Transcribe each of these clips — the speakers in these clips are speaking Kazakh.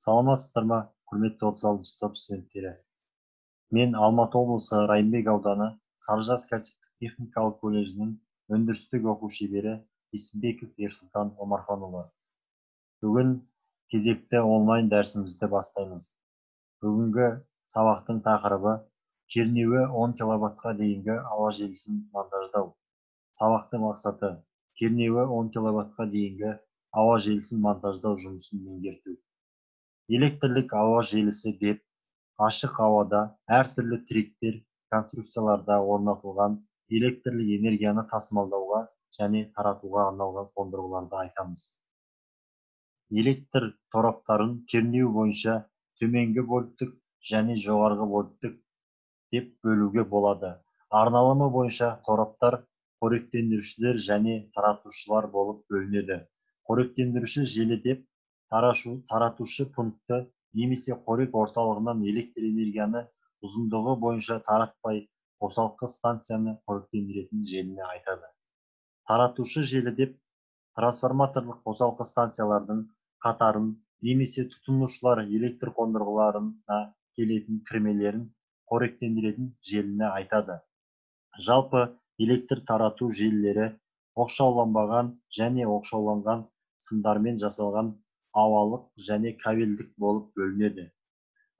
Саламатсыздар ма, құрметті 36 топ студенттері? Мен Алматы облысы Райымбек ауданы Сарыжаз кәсіптік техникалық колледжінің өндірістік оқу шебері Есімбеков Ерсұлтан Омарханұлы. Бүгін кезекті онлайн дәрісімізді бастаймыз. Бүгінгі сабақтың тақырыбы кернеуі 10 киловаттқа дейінгі ауа желісін монтаждау. Сабақтың мақсаты кернеуі 10 киловаттқа дейінгі ауа желісін монтаждау жұмысын меңгерту. Электрлік ауа желісі деп ашық ауада әртүрлі тіректер конструкцияларда орнатылған электрлік энергияны тасымалдауға және таратуға арналған қондырғыларды айтамыз. Электр тораптарын кернеу бойынша төменгі вольттік және жоғарғы вольттік деп бөлуге болады. Арналымы бойынша тораптар қоректендірушілер және таратушылар болып бөлінеді. Қоректендіруші желі деп таратушы пункті немесе қорек орталығынан электр энергияны ұзындығы бойынша таратпай қосалқы станцияны қоректендіретін желіні айтады. Таратушы желі деп трансформаторлық қосалқы станциялардың қатарын немесе тұтынушылар электр қондырғыларына келетін кірмелерін қоректендіретін желіні айтады. Жалпы электр тарату желілері оқшауланбаған және оқшауланған сымдармен жасалған ауалық және кабельдік болып бөлінеді.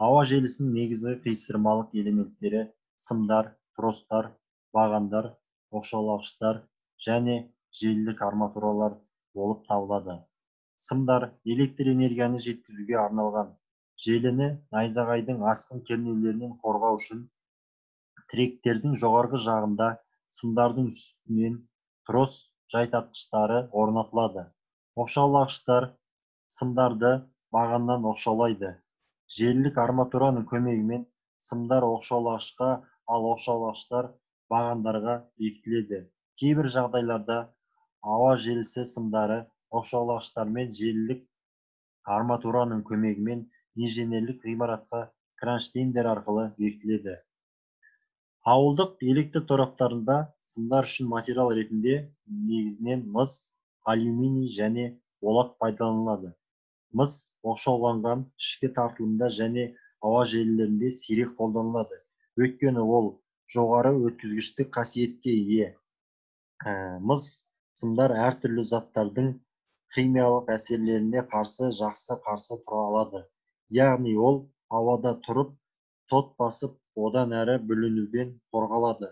Ауа желісінің негізгі қиыстырмалық элементтері сымдар, тростар, бағандар, оқшаулағыштар және желілік арматуралар болып табылады. Сымдар электр энергияны жеткізуге арналған. Желіні найзағайдың асқын кернеулерінен қорғау үшін тіректердің жоғарғы жағында сымдардың үстінен трос жайтартқыштары орнатылады. Оқшаулағыштар сымдарды бағаннан оқшаулайды. Желілік арматураның көмегімен сымдар оқшаулағышқа, ал оқшаулағыштар бағандарға бекітіледі. Кейбір жағдайларда ауа желісі сымдары оқшаулағыштармен желілік арматураның көмегімен инженерлік ғимаратқа кронштейндер арқылы бекітіледі. Ауылдық электр тораптарында сымдар үшін материал ретінде негізінен мыс, алюминий және болат пайдаланылады. Мыс оқшауланған ішкі тартылымда және ауа желілерінде сирек қолданылады. Өйткені ол жоғары өткізгіштік қасиетке ие. Мыс сымдар әртүрлі заттардың химиялық әсерлеріне қарсы жақсы қарсы тұра алады. Яғни ол ауада тұрып, тот басып, одан әрі бүлінуден қорғалады.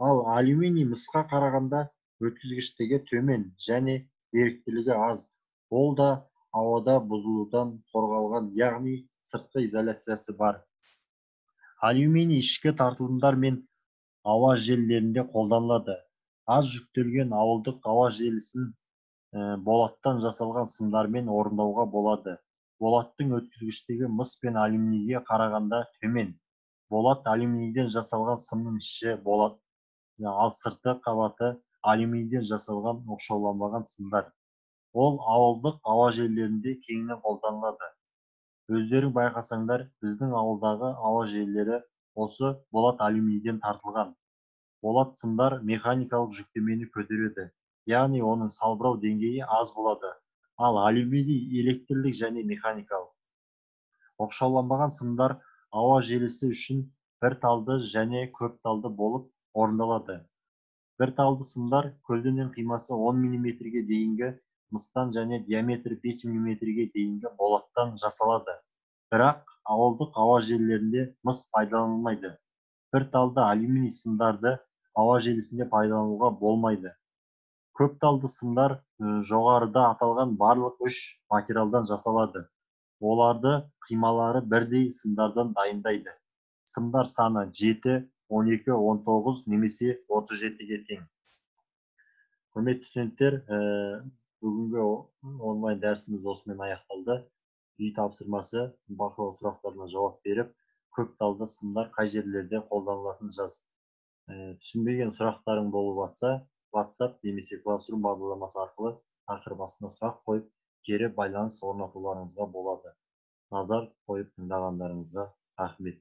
Ал алюминий мысқа қарағанда өткізгіштігі төмен және беріктілігі аз. Ол да ауада бұзылудан қорғалған, яғни сыртқы изоляциясы бар. Алюминий ішкі тартылымдар мен ауа желілерінде қолданылады. Аз жүктелген ауылдық ауа желісін болаттан жасалған сымдармен орындауға болады. Болаттың өткізгіштігі мыс пен алюминийге қарағанда төмен. Болат алюминийден жасалған сымның іші болат, ал сырты қабаты алюминийден жасалған оқшауланбаған сымдар. Ол ауылдық ауа желілерінде кеңінен қолданылады. Өздерің байқасаңдар, біздің ауылдағы ауа желілері осы болат алюминийден тартылған. Болат сымдар механикалық жүктемені көтереді, яғни оның салбырау деңгейі аз болады. Ал алюминий электрлік және механикалық. Оқшауланбаған сымдар ауа желісі үшін бір талды және көп талды болып орындалады. Бір талды сымдар көлденең қимасы 10 мм-ге дейінгі мыстан және диаметрі 5 мм-ге дейінгі болаттан жасалады. Бірақ ауылдық ауа желілерінде мыс пайдаланылмайды. Бір талды алюминий сымдарды ауа желісінде пайдалануға болмайды. Көп талды сымдар жоғарыда аталған барлық үш материалдан жасалады. Оларды қималары бірдей сымдардан дайындайды. Сымдар саны 7, 12, 19 немесе 37-ге тең. Құрметті студенттер, бүгінгі онлайн дәрісіміз осымен аяқталды. Үй тапсырмасы бақылау сұрақтарына жауап беріп, көп талды сымдар қай жерлерде қолданылатынын жаз. Түсінбеген сұрақтарың болып жатса, WhatsApp немесе Classroom бағдарламасы арқылы тақырып астына сұрақ қойып, кері байланыс орнатуларыңызға болады. Назар қойып тыңдағандарыңызға рахмет.